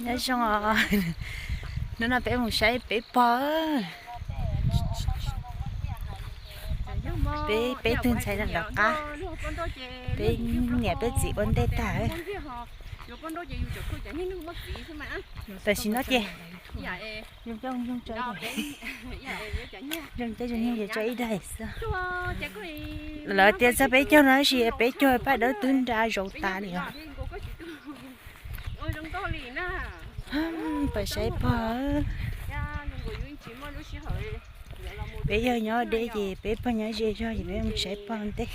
Nyob zoo os, hnub no peb mus saib peb pog. Peb, peb tug ntxhais lawm qab, peb niam peb txiv ua ntej tag. Tam sim no ces zoo caij zoo nyoog ces tso ib daim xwb. Lawv tias txog peb caug no tab sis peb caug paj dawb twb nra zaus tas li os. Pais saib pog. Peb yog nyob deb ces peb pog nyob ze zog ces peb mus saib pog ntej.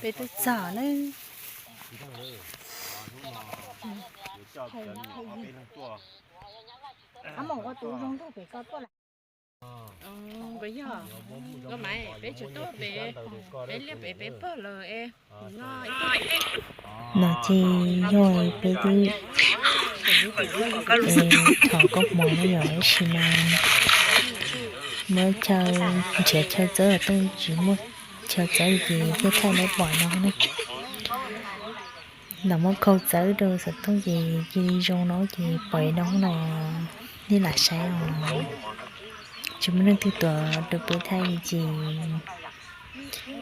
Peb twb txog na. No ces yog peb twb thov koob hmoov no yog tab sis mas muab chaw, nrhiav chaw txawb tooj tsis muaj chaw txawb ces thiaj thaij lawv pom no na. Los muab khau txawb rau xov tooj ces cia li zoo no ces pom no no nej lam saib os. Tsis muaj leej twg tuav rau peb thaij li ces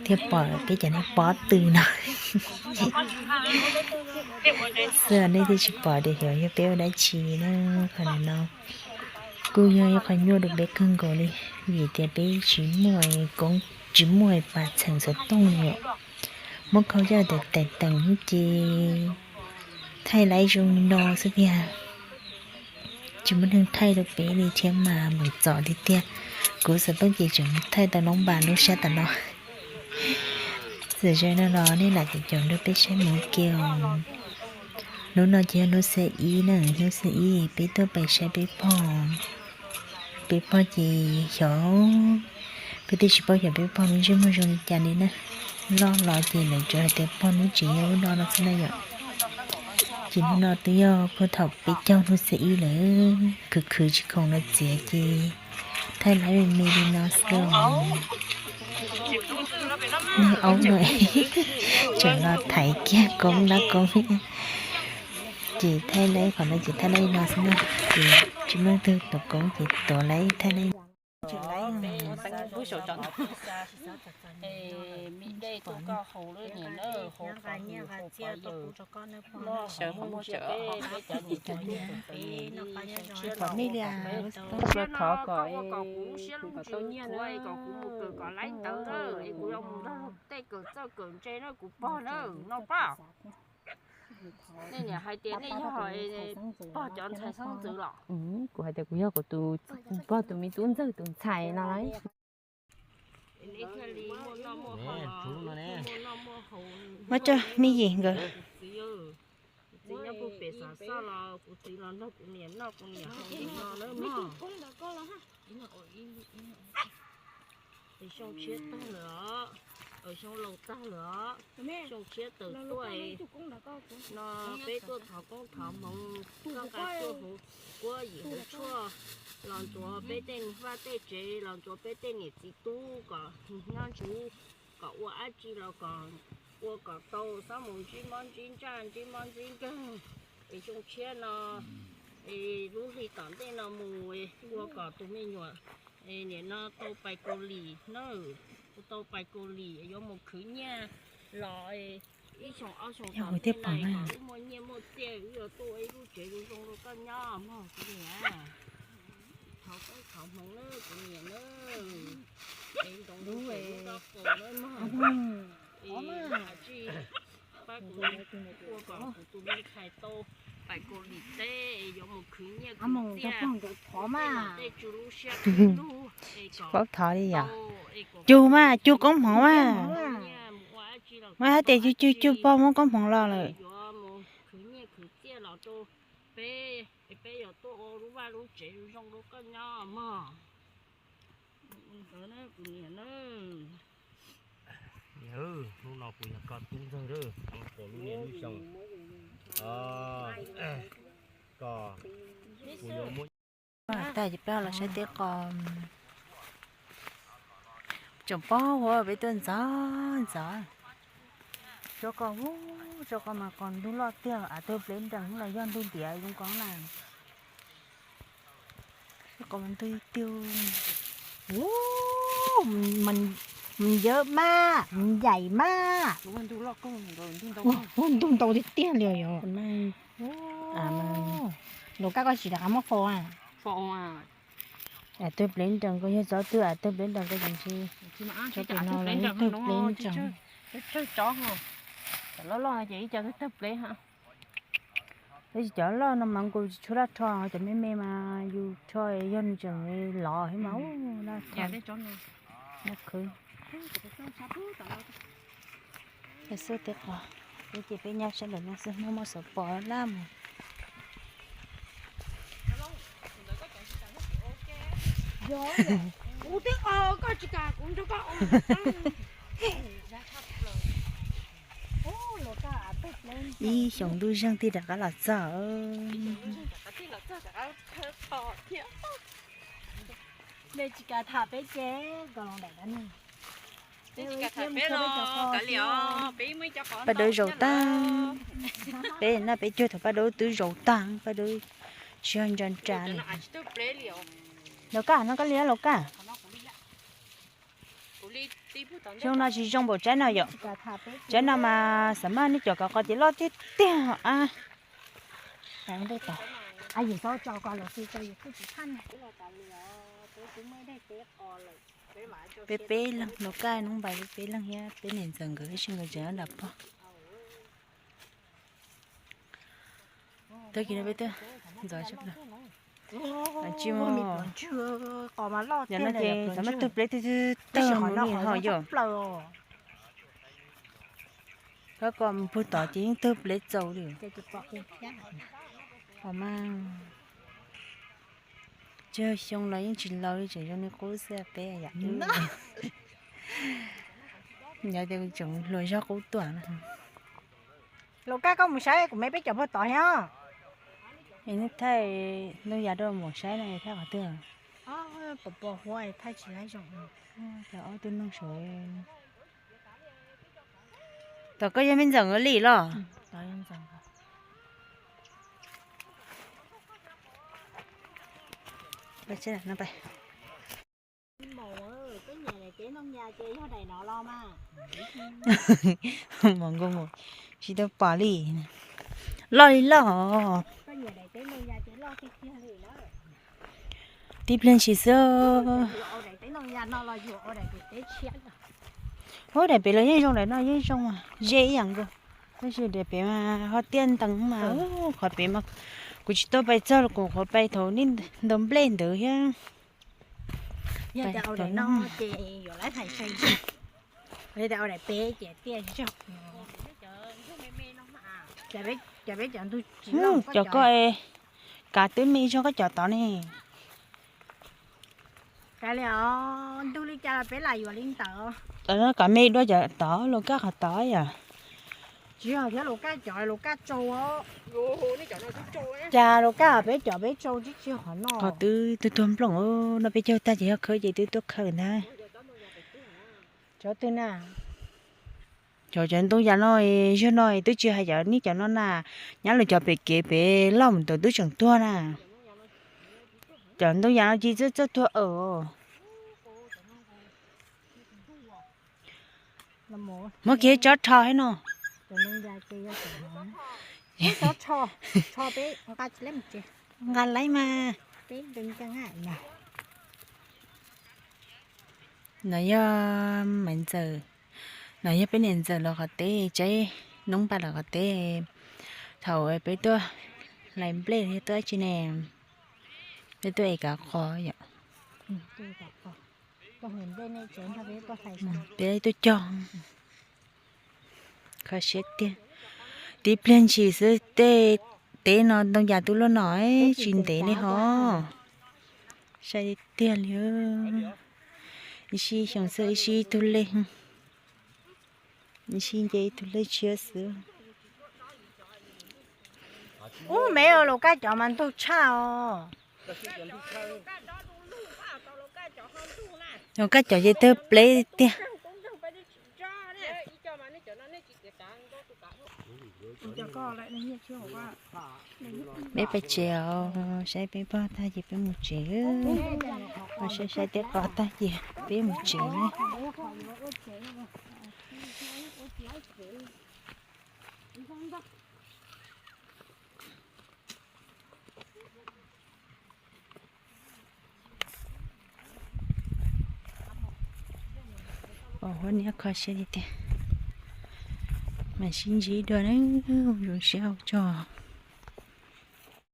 thiaj pom peb cov niag pob tw no. Xwb nej thiaj tsis pom tias xyov yog peb ua dab tsi na. Qhov no kuj yog ib qho nyuaj rau peb kawg nkaus li vim tias peb tsis muaj koob, tsis muaj pas txheem xov tooj li. Muab khau coj tias teem teem ces thaij laib zoo li no xwb tiag. Tsis muaj neeg thaij rau peb li thiab mas mus txom tiag tiag. Kuv xov tooj ces tseem mus thaij tau noob npas lub sab tom no. Txawm zoo no los nej lam caum caum nrog peb saib mus ua ke os. Hnub no ces yog hnub xiab ib na, hnub xiab ib peb tuaj pais saib peb pog. Peb pog ces xyov, peb twb tsis paub xyov peb pog lub ntsej muag zoo li cas li na. Loj los ces lawv tsuas hais tias pog lub tsev yog lub no no xwb na yom. Ces hnub no twb yog puag thaum peb caug hnub xiab ib lawm, khwv khwv tsis khoom los txiav ces thaij laib me me li no xwb os. Niag aub no tseem los thaiv kiag koob dab koob. Ces thaij laib qhov no ces thaij laib li no xwb na. Ces tsis muaj leej twg tuav koob ces tuav laib thaij laib. Thov kom kuv lub siab lub ntsws kuv kom kuv mus kawm kom laib ntawv na, es kuv yuav mus nrog luag tej kawm txawj kawm ntse na kuv pog na, no pab. Nej niam hais tias nej yog pog cov ntxhais xeeb ntxwv los? Kuv hais tias kuv yog kuv tus pog tus me tub ntxawg tus ntxhais no. Muab coj me yim nkawd. Kuv txiv nyob puag pem Xav Xoj los kuv txiv los nrog kuv niam noj kuv niam haus no na mog. Es xyoo tshiab tag lawm os, xyoo laus tag lawm os, xyoo tshiab tawm tuaj no peb tuaj thov koob thov hmoov, koj nqa tuaj hauv kuab yim hauv tshuaj los ntxuav peb tej vaj tej tsev, los ntxuav peb tej niam txiv tub kom nyob ntsub, kom ua dab tsi los kom ua kom tau, txhob mus ntsib mob ntsib ntsaj ntsib mob ntsib nkeeg. Es xyoo tshiab no es lub hli tom ntej no mus ua kom tus me nyuam nim no tau pais Kaus Lim na, tau pais Kaus Lim yuav mus khwv nyiaj los ib xyoo ob xyoo tom ntej no kom wb muaj nyiaj muaj txiaj wb yuav tuaj ua ib lub tsev zoo zoo rau koj nyob mog kuv niam. Thov koob thov hmoov na kuv niam na. Es ntoo lub tsev lub rau kaus na mog. Es tsis pab kuv ua kom kuv tus me ntxhais tau pais Kaus Lim teb es yuav mus khwv nyiaj khwv txiaj, tej tsw lub siab lub ntsws es kom paub thov li yom. Cug mas, cug koob hmoov mas. Mas hais tias cug cug cug pog muab koob hmoov los lawm. Yuav mus khwv nyiaj khwv txiaj los rau peb, es peb yuav tuaj ua lub vaj lub tsev zoo zoo rau koj nyob mog. Ntawd na kuv niam na. Niam, hnub no kuv yog koj tub ntxawg lawm, koj pom lub niag lub xyoo, koj, kuv yuav muab tag ces peb los saib teb qos. Tsoom pog hua peb tuaj ntxov ntxov. Tso ko, tso ko mas qos ntug loj tiag, av tawg plev nrees los yog ntug ntiav zoo ko na. Qos mas ntug tiag. Ntawd mas, yam mas, ntug ntau tiag tiag li os. Luas Kaj, koj tsis rov qab muab faus a? Av tawg plev nrees ko yog tsob twg, av tawg plev nrees ko tsis ntshe. Tsob pem no los yog tawg plev nrees. Cov loj loj ces ib co tawg plev. Tab sis cov loj no mas kuj tsis tshua daj rho, cov me me mas yus rho yog nws tseem lov thiab mas ua daj rho. Xub teb qos, peb ces peb nyob sab nraum no xwb, muaj muaj xov pos laj mus. Kuv twb ua, koj tsis kam kuv nrog koj ua. Ib xyoos ntuj zeeg thiaj rov qab los txog. Nej tsis kam tham peb ces nkaus los daim no. Paj Dawb zaum tag, peb noj peb caug thaum Paj Dawb twb zaum tag, Paj Dawb tsis yog ntsa ntsa li. Luas Kaj, no koj li Luas Kaj. Zoo no tsis zoo npaum tsaib no yom. Tsaib no mas xav maj nej cov kav qos ces loj tiag tiag a. Peb peb leeg, Luas Kaj, Noob Npais, peb peb leeg thiab peb niam ntxawm nkawd, tab sis nkawd tseem nyob nram pog. Tag kis no peb twb ntxov tsis muaj, yog no ces xav maj tawg plev twg twg tawg li ho yom. Koj kom mus puag tod ces yeej tawg plev txaus li. Ho mas, tsawg xyoo los yeej tsis laus li, tseem zoo li qub xwb peb yom. Nyob tias tseem hluas zog qub tuaj na. Luas Kaj, koj mus saib kuv me peb cov puag tod thiab. Es nej thaij ntoo yas rau mus saib no thaij qhov twg? Pos pos huab thaij tsis laib zoo. Cov ob tug noog saud. Tom koj yog me ntxawm li los? Mos nkuj mus tsis tau pom li. Loj li loj os. Tib pliag ntshis xwb. Ub, daim pem los yeej zoo, daim no yeej zoo, ze ib yam nkaus. Tab sis daim pem mas ho tiaj ntees mas, qhov pem mas kuv tsis tau pais txog los kuv qhuav pais thaum nej ntaus nplej ntawd thiab. Yog tias ua daim no ces yuav laib hais sai, yog tias ua daim pem ces tiaj zog. Cov koj kav twb me zog koj cov tod ne. Kav li os, ntug li cas los peb lam yuav li ntawd. Kav me dua cov tod, Luas Kaj, qhov tod yom. Tsis yog thiab, Luas Kaj cov, Luas Kaj tsau. Cas Luas Kaj peb cov peb tsau tib tsis qhov no. Qhov twb tuag tuag nplooj, no peb caug tag ces yog khawb ces twb tuaj khawb ntag. Cov twg na? Cov, cov ntoo yas no, zog no twb tsis hais cov nej cov no na, nyob lawv cov pem kev pem loj mus ntawd twb tseem tuag na. Cov ntoo yas no cis txawj txawj tuag awm. Muab kiag tsob rho thiab no. Nqa laib mas. No yog Maiv Ntxawm, no yog peb niam ntxawm lawv qhov teb, Tsaib Noob Npaj lawv qhov teb. Thaum peb tuaj hlais nplej los yog tuaj dab tsi ne, peb tuaj ev kav qos yom. Peb tuaj cog. Kho siab tiag. Tib pliag ntshis xwb tej teb no ntoo yas twb luaj no tsis ntev li hos. Sai tiag li. Ib sij xyoo xwb ib sij ib tug lej, ib sij nce ib tug lej tshiab xwb. Ub, me Luas Kaj cov mas ntug tshaj os. Luas Kaj cov ces tawg pleb tiag. Peb pais tsev os, saib peb pog tag ces peb mus tsev. Os, saib saib tej qos tag ces peb mus tsev ne. Pom huab niab kho siab tiag tiag. Mas sib ntsib dua na, zoo siab ua tsaug.